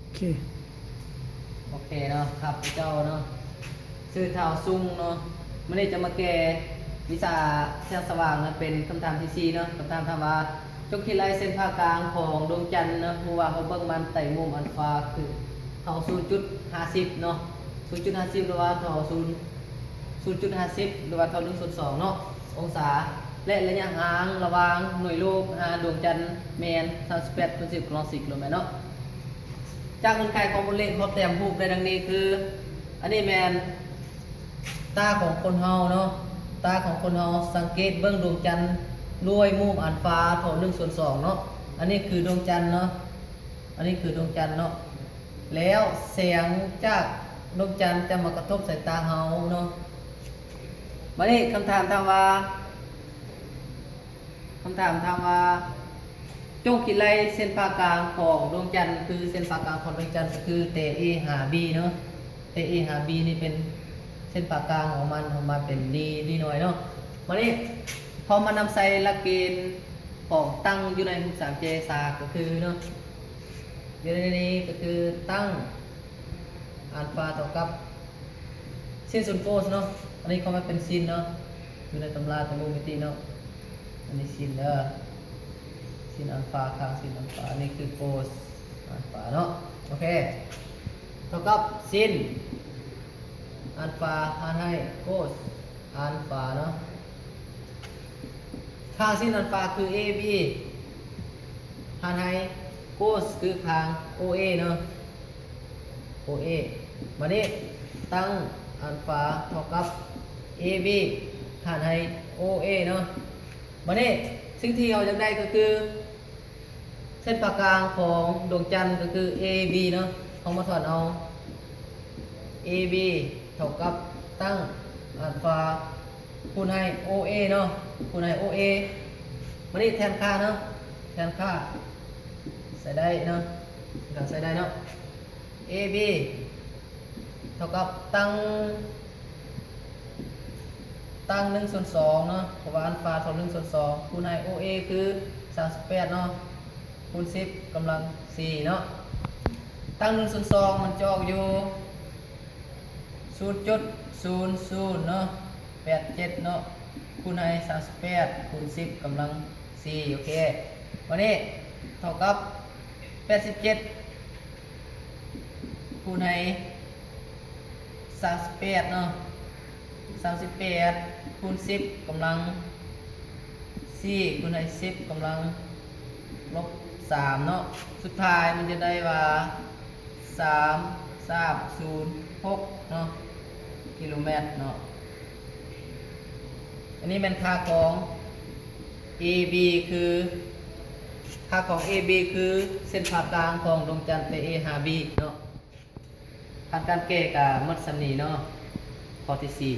ໂອເຄ ໂອເຄເນາະ ຂ້າພະເຈົ້າເນາະ ຊື່ທ້າວຊຸງເນາະ ມື້ນີ້ຈະມາແກ້ວິຊາແສງສະຫວ່າງນະ ເປັນຄຳຖາມທີສີ່ເນາະ. ຄຳຖາມຖາມວ່າ ຈົ່ງຄິດໄລ່ເສັ້ນຜ່າກາງຂອງດວງຈັນເນາະ ຮູ້ວ່າເຮົາເບິ່ງມັນໃຕ້ມຸມອັນຟາຄືເທົ່າສູນຈຸດຫ້າສິບເນາະ ສູນຈຸດຫ້າສິບ ຫຼືວ່າເທົ່າສູນ ສູນຈຸດຫ້າສິບ ຫຼືວ່າເທົ່າໜຶ່ງສ່ວນສອງເນາະ ອົງສາ ແລະ ໄລຍະຫ່າງລະຫວ່າງໜ່ວຍໂລກຫາດວງຈັນແມ່ນສາມສິບແປດ ຄູນສິບ ກຳລັງສີ່ ກິໂລແມັດເນາະ. ຈາກເງື່ອນໄຂຂອງບົດເລກ ເຮົາຕຽມຮູບໄດ້ດັ່ງນີ້ຄື ອັນນີ້ແມ່ນຕາຂອງຄົນເຮົາເນາະ ຕາຂອງຄົນເຮົາສັງເກດເບິ່ງດວງຈັນດ້ວຍມຸມອັນຟາເທົ່າໜຶ່ງສ່ວນສອງເນາະ. ອັນນີ້ຄືດວງຈັນເນາະ ອັນນີ້ຄືດວງຈັນເນາະ ແລ້ວແສງຈາກດວງຈັນຈະມາກະທົບໃສ່ຕາເຮົາເນາະ. ບາດນີ້ຄຳຖາມຖາມວ່າ ຄຳຖາມຖາມວ່າ ຈົ່ງຄິດໄລ່ເສັ້ນຜ່າກາງຂອງດວງຈັນ ຄືເສັ້ນຜ່າກາງຂອງດວງຈັນກໍຄືແຕ່ A ຫາ B ເນາະ ແຕ່ A ຫາ B ນີ້ເປັນເສັ້ນຜ່າກາງຂອງມັນ ອອກມາເປັນ D D ໜ່ວຍເນາະ. ບາດນີ້ເຮົາມານຳໃຊ້ຫຼັກເກນຂອງຕັ້ງຢູ່ໃນຮູບສາມແຈສາກກໍຄືເນາະ ຢູ່ໃນນີ້ກໍຄືຕັ້ງອັນຟາເທົ່າກັບ ຊິນສູນໂກສເນາະ ອັນນີ້ເຂົາມາເປັນຊິນເນາະ ຢູ່ໃນຕຳລາແຕ່ມຸມມິຕິເນາະ ອັນນີ້ຊິນເດີ ຊິນອັນຟາ ຂ້າງຊິນອັນຟາ ອັນນີ້ຄືໂກສອັນຟາເນາະ. ໂອເຄ ເທົ່າກັບຊິນອັນຟາຫານໃຫ້ໂກສອັນຟາເນາະ ຂ້າງຊິນອັນຟາຄື AB ຫານໃຫ້ໂກສຄືຂ້າງ OA ເນາະ OA. ບາດນີ້ຕັ້ງອັນຟາເທົ່າກັບ AB ຫານໃຫ້ OA ເນາະ. ບາດນີ້ສິ່ງທີ່ເຮົາຢາກໄດ້ກໍຄື ເສັ້ນຜ່າກາງຂອງດວງຈັນກໍຄື AB ເນາະ ເຮົາມາຖອນເອົາ AB ເທົ່າກັບຕັ້ງອັນຟາຄູນໃຫ້ OA ເນາະ ຄູນໃຫ້ OA. ບາດນີ້ແທນຄ່າເນາະ ແທນຄ່າໃສ່ໄດ້ເນາະ ການໃສ່ໄດ້ເນາະ AB ເທົ່າກັບຕັ້ງ ຕັ້ງໜຶ່ງສ່ວນສອງເນາະ ເພາະວ່າອັນຟາເທົ່າໜຶ່ງສ່ວນສອງ ຄູນໃຫ້ OA ຄືສາມສິບແປດເນາະ ຄູນສິບກຳລັງສີ່ເນາະ. ຕັ້ງໜຶ່ງສ່ວນສອງມັນຈະອອກຢູ່ສູນຈຸດສູນສູນເນາະ ແປດເຈັດເນາະ ຄູນໃຫ້ສາມສິບແປດ ຄູນສິບກຳລັງສີ່ ໂອເຄ. ບາດນີ້ເທົ່າກັບແປດສິບເຈັດ ຄູນໃຫ້ສາມສິບແປດເນາະ ສາມສິບແປດ ຄູນສິບກຳລັງສີ່ ຄູນໃຫ້ສິບກຳລັງລົບສາມເນາະ. ສຸດທ້າຍມັນຈະໄດ້ວ່າສາມສາມສູນຫົກເນາະ ກິໂລແມັດເນາະ. ອັນນີ້ແມ່ນຄ່າຂອງ AB ຄື ຄ່າຂອງ AB ຄືເສັ້ນຜ່າກາງຂອງດວງຈັນແຕ່ A ຫາ B ເນາະ. ການ ການແກ້ກະໝົດສ່ຳນີ້ເນາະ ຂໍ້ທີສີ່.